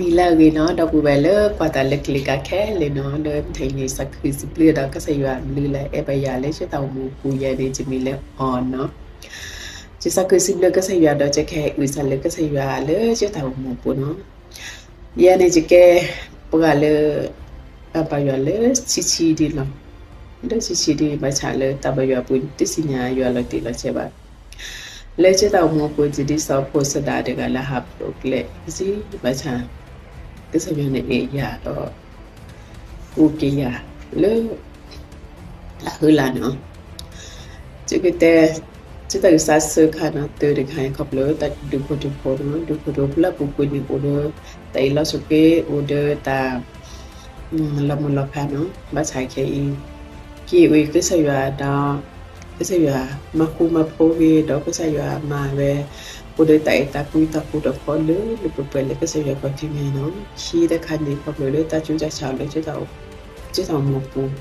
နံၤလၢအဂ့ၤနီၤ ဒီပုၢ်ဝဲၢ်လၢကွၢ်တၢ်လၢကလံၤကါခဲလၢာ်နီၤ, လၢမုၢ်ထါအံၤန့ၣ် စးခုစံးဘျုးဒီးကစၢ်ယွၤအဘျုးလၢအအဲၣ်ဘၣ်ယၤလၢကၠိသးအိၣ်မူအပူၤ ယဲန့ၣ် ယမံၤလၢအီၤနီၤ. ယစးခုစံးဘျုးကစၢ်ယွၤဒီး ယကဟဲအုၣ်သးလၢကစၢ်ယွၤလၢကၠိသးအိၣ်မူအပူၤနီၤ. ယဲန့ၣ် ယကဲပှၤလၢ တၢ်ဘၣ်ယွၤလၢဆံးဆံးဒ်လီၤ. လၢဆံးဆံးဒ် ဘၣ်ဆၣ်လၢတၢ်ဘၣ်ယွၤအပူၤန့ၣ် တသ့ၣ်ညါယွၤလီၤတံၢ်လီၤဆဲးဘၣ်. လၢကၠိသးအိၣ်မူအပူၤ ယဒ်သိးဖိသဒါတဂၤလၢဟးဖျိးကျဲ ဘၣ်ဆၣ် ကစၢ်ယွၤန့ၣ်အဲၣ်ယၤဒီး ကူၣ်က့ၤယၤလၢ တၢ်ဟုလၢ်န့ၣ်လီၤ. ယကတဲ ယတၢ်ကစၢ်စၢခါနီၤ တၢ်တခါအံၤခီဖျိတၢ်ဒုးဖိထၢဖိနီၤ, ဒုးဖိထၢဖိလၢအပူၤကွံာ်န့ၣ် အိၣ်ဒီးတၢ်အ့ၣ်လိာ်ဆိးက့ အိၣ်ဒီးတၢ် လီၤမုၢ်လီၤဖးနီၤ, ဘၣ်ဆၣ်ခဲအံၤ က့ၤအိၣ်ကစၢ်ယွၤဒီး ကစၢ်ယွၤမၤဃူမၤဖိးဂ့ၤ ဒီးကစၢ်ယွၤမၤဝဲ အိၣ်ဒီးတၢ်အဲၣ်တၢ်ကွံတၢ်ဃူတၢ်ဖိးလၢလၢပှဲၤပှဲၤလၢ ကစၢ်ယွၤကီၢ်ထံမ့ၢ်နီၤ. ခံတခါန့ၣ် ခီဖျိလၢတၢ်ကူၣ်တၢ်ဆးလၢ ကၠိသးအိၣ်မူပူၤ,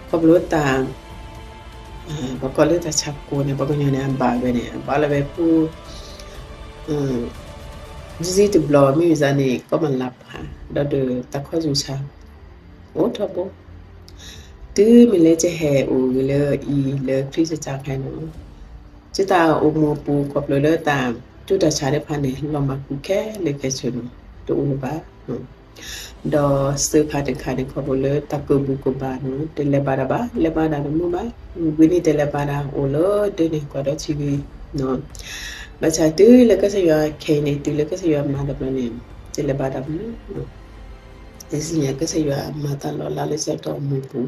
ခီဖျိတၢ် ပှၤကိးလၢတၢ်ဆါကိးန့ၣ် ပှၤကညီန့ၣ် အဘၣ်ဝဲန့ၣ် အဘၣ်လီၤဝဲဖိ ဒ်တဘျီ မ့ၢ်ဝံၤန့ၣ် ကီမၤလၤဖး ဒီးဒီးတၢ်ခီၣ်ဆူၣ်ဆါ အိၣ်ထီဘိ တုၤမ့ၢ်လၢယဟဲအိၣ်ဂ့ၤလၢအံၤလၢခရံာ်စတၢ်ခါနီၤ, ကၠိသးအိၣ်မူအပူၤ ခီဖျိလၢတၢ်ကူၣ်တၢ်ဆးတဖၣ်န့ၣ် လီၤမၢ်ကူၣ်ခဲလၢာ်ခဲဆ့နီၤ တအိၣ်လၢၤဘၣ်. ဒီးစၢခါတခါန့ၣ် ခီဖျိလၢတၢ်ကၢၢ်ဘူၣ်ကၢၢ်ဘါနီၤ တလဲၤဘၣ်တၢ်ဘၣ် လဲၤဘၣ်တၢ်တမုာ်ဘၣ်, ဝံၤန့ၣ်တလဲၤဘၣ်တၢ်အိၣ်လၢဒၢးန့ၣ် ကွၢ်ဒီးထံဂ့ၤ ဘၣ်ဆၣ်တုၤလၢကစၢ်ယွၤခဲအံၤန့ၣ် တုၤလၢကစၢ်ယွၤမၤတဘျီန့ၣ် တလဲၤဘၣ်တၢ်မုာ် ယသ့ၣ်ညါကစၢ်ယွၤမၤတၢ်လီၤလးလၢကၠိသးအိၣ်မူပူ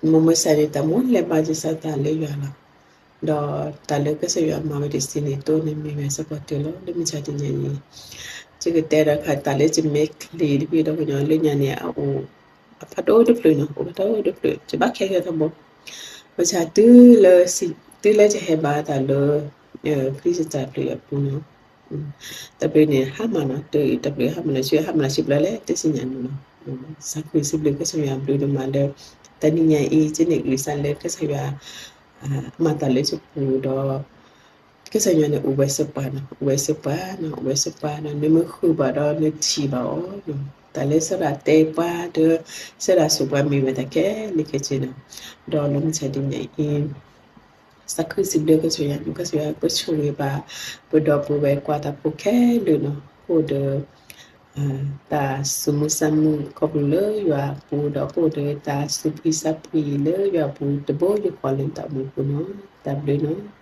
ၤ, မ့ၢ်မ့ၢ်စးန့ၣ် တၢ်မူလဲၤဘၣ်ယသးတၢ်လၢယွၤလီၤ. ဒီးတၢ်လၢကစၢ်ယွၤမၤဝဲတဆံးန့ၣ် တိၢ်န့ၣ်မ့ၢ်ဝဲစ့ၢ်ကီးတုၤလီၤ လၢမုၢ်ဆါတနံၤအံၤ, ယကတဲဒီးခါတၢ်လၢယမဲာ်ချံတဘ့ၣ်ဒီးကညီလၢညါန့ၣ် အအိၣ် အဖးဒိၣ်တဖျၢၣ်နီၤ အိၣ်ဖးဒိၣ်တဖျၢၣ် ယဘၣ်ခဲကဲထီဘိ, ဘၣ်ဆၣ်တုၤလၢ တုၤလၢယဟဲဘၣ်တၢ်လၢ ခရံာ်စတၢ်ဖျၢၣ်အပူၤနီၤ, တၢ်ဖျၢၣ်န့ၣ် ဟါမၢ်နီၤ တၢ်ဖျၢၣ်ဟါမၢ်နီၤ ဆူဟါမၢ်နီၤ ဆူဘျီလဲၣ် တသ့ၣ်ညါန့ၣ်လီၤ. စးခုစံးဘျုးကစၢ်ယွၤဘျုးဒိၣ်မးလၢ တနံၤညါအံၤ ယန့ၢ်အုၣ်သးလၢကစၢ်ယွၤ မၤတၢ်လၢယပူၤဒီး ကစၢ်ယွၤန့ၣ်အိၣ်ဝဲသပှၢ်နီၤ အိၣ်ဝဲသပှၢ်နီၤ အိၣ်ဝဲသပှၢ်နီၤ နမ့ၢ်ဃုဘၣ်ဒီးနထံၣ်ဘၣ်အီၤနီၤ တၢ်လၢသရၣ်တဲပှၤဒီး သရၣ်ဆိပှၤမ့ၢ်ဝဲတၢ်ခဲလၢာ်ခဲဆ့နီၤ, ဒီးလၢမုၢ်ဆါတနံၤအံၤ စးခုစံးဘျုးကစၢ်ယွၤနီၤ ကစၢ်ယွၤကဆိၣ်ဂ့ၤဘၣ် ပဒီပုၢ်ဝဲၢ်ကွၢ်တၢ်ဖိခဲလၢာ်နီၤ အိၣ်ဒီး တၢ်သူၣ်မုာ်သးမုာ်ခီဖျိလၢယွၤအပူၤဒီး အိၣ်ဒီးတၢ်သူၣ်ဖှံသးဖှံလၢယွၤအပူၤ တဘိယူၢ်ဃီလၢတၢ်အိၣ်မူပူၤနီၤ တၢ်ဘျုးနီၤ.